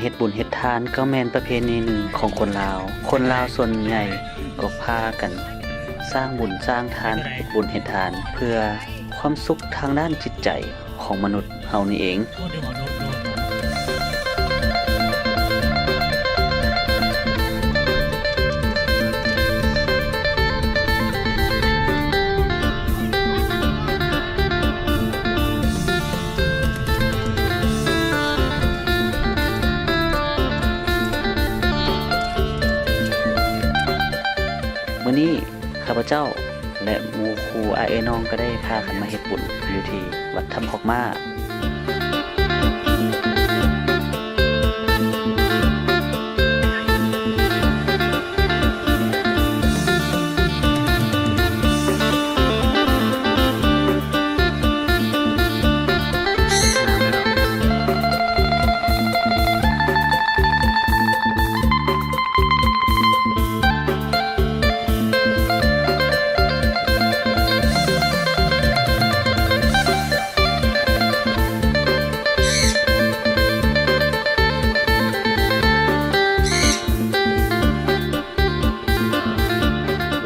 ເຮັດບຸນເຮັດທານກໍແມ່ນປະເພນີໜຶ່ງຂອງຄົນລາວ. ຄົນລາວສ່ວນໃຫຍ່ກໍພາກັນສ້າງບຸນສ້າງທານ, ເຮັດບຸນເຮັດທານ ເພື່ອຄວາມສຸກທາງດ້ານຈິດໃຈຂອງມະນຸດເຮົານີ້ເອງ. ມື້ນີ້ຂ້າພະເຈົ້າ ແລະ ໝູ່ຄູ່ອ້າຍເອື້ອຍນ້ອງກໍໄດ້ພາກັນມາເຮັດບຸນຢູ່ທີ່ວັດຖ້ຳຄອກມ້າ.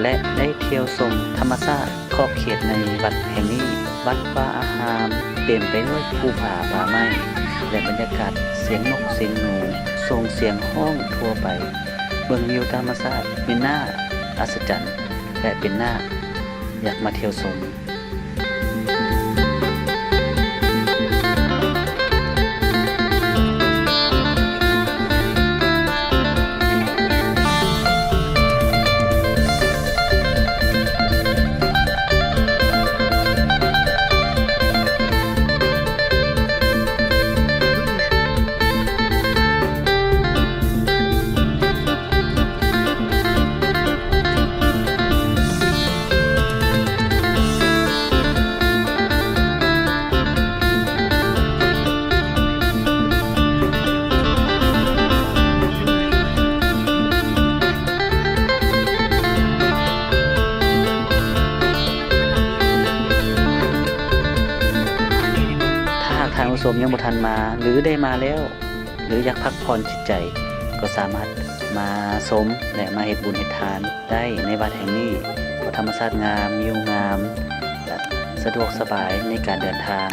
ແລະ ໄດ້ທ່ຽວຊົມທຳມະຊາດຂອບເຂດໃນວັດແຫ່ງນີ້. ວັດວາອາຮາມເຕັມໄປດ້ວຍພູຜາປ່າໄມ້ ແລະ ບັນຍາກາດສຽງນົກສຽງໜູ ສົ່ງສຽງຮ້ອງທົ່ວໄປ. ເບິ່ງວິວທຳມະຊາດເປັນໜ້າອັດສະຈັນ ແລະ ເປັນໜ້າຢາກມາທ່ຽວຊົມ. ຖ້າຫາກທ່ານຜູ້ຊົມຍັງບໍ່ທັນມາ ຫຼື ໄດ້ມາແລ້ວ ຫຼື ຢາກພັກຜ່ອນຈິດໃຈ ກໍສາມາດມາຊົມ ແລະ ມາເຮັດບຸນເຮັດທານໄດ້ໃນວັດແຫ່ງນີ້, ເພາະທຳມະຊາດງາມ, ວິວງາມ ແລະ ສະດວກສະບາຍໃນການເດີນທາງ,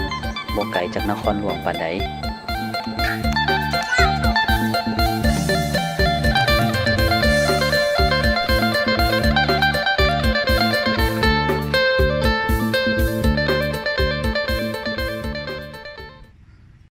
ບໍ່ໄກຈາກນະຄອນຫຼວງປານໃດ.